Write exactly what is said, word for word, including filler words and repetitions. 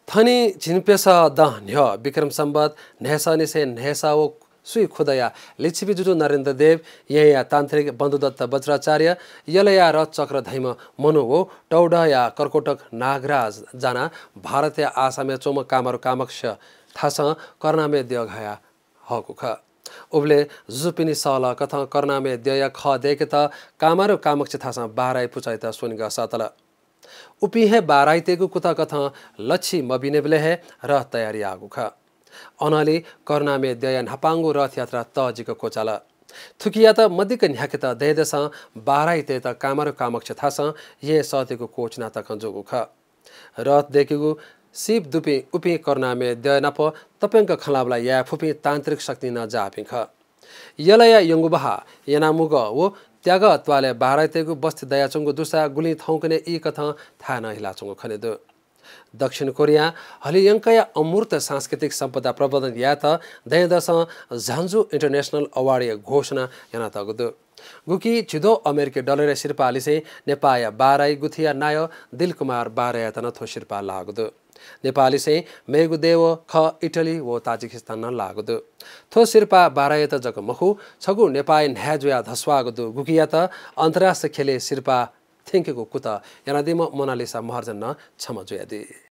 थनि झिंप्यसः दँ न्ह्यः विक्रम सम्बत न्हय्‌सःनिसें न्हय्‌सः व स्वीखुदँया लिच्छवि जुजु नरेन्द्र देव, येँया तान्त्रिक बन्धुदत्त वज्राचार्य, यलया रथचक्र धइम्ह मनु व टौडहया कर्कोटक नागराज जानाः भारतया आसामय् च्वंम्ह कामरु कामक्ष थासं करुणामय द्यः घया हःगु खः। उबलय् जुजुपिनि सःलः कथं करुणामय द्यःया खः दय्‌केत कामरु कामक्ष थासं बाराइ पुचःयात स्वनिगः सःतल। उपिं हे बाराइतय्‌गु कुतः कथं लच्छि मबिनेबलय् हे रथ तयार याःगु खः। अनंलि करुणामय द्यःया न्हापांगु रथयात्रा तःजिक क्वचाल। थुकियात मदिक्क न्ह्याकेत दँय्‌दसं बाराइतय्‌त कामरु कामक्ष थासं येँ सःतेगु क्वःछिना तकं जूगु खः। रथ दय्‌केगु सीप दुपिं उपिं करुणामय द्यः नाप तप्यंक खँल्हाबल्हा याये फुपिं तान्त्रिक शक्तिं नं जाःपिं खः। यलया यंगु बहाः, यनामुगः व त्यागः त्वालय् बाराइतय्‌गु बस्ती दयाच्वंगु दुसा गुलिं थौंकन्हय् ई कथं थाय् नं हिलाच्वंगु खने दु। दक्षिण कोरियां हलिंयंकया अमूर्त सांस्कृतिक सम्पदा प्रवर्धन यायेत दँय्‌दसं झान्जु International Award या घोषणा यानातःगु दु। गुकी झिद्वः अमेरिकी डलरया सिरपाःलिसें नेपाःया बाराइ गुथिया नायः दिलकुमार बारायात नं थ्व सिरपाः लाःगु दु। नेपाःलिसें मेगु देय् व खः इटली व ताजिकिस्तान नं लाःगु दु। थ्व सिरपाः बारायात जक मखु, छगू नेपाःया न्हाय् जुयाः धस्वाःगु दु, गुकियात अन्तर्राष्ट्रिय ख्यलय् सिरपाः थ्यंकेगु कुतः यानादीम्ह मोनालिसा महर्जन नं छम्ह जुयादी।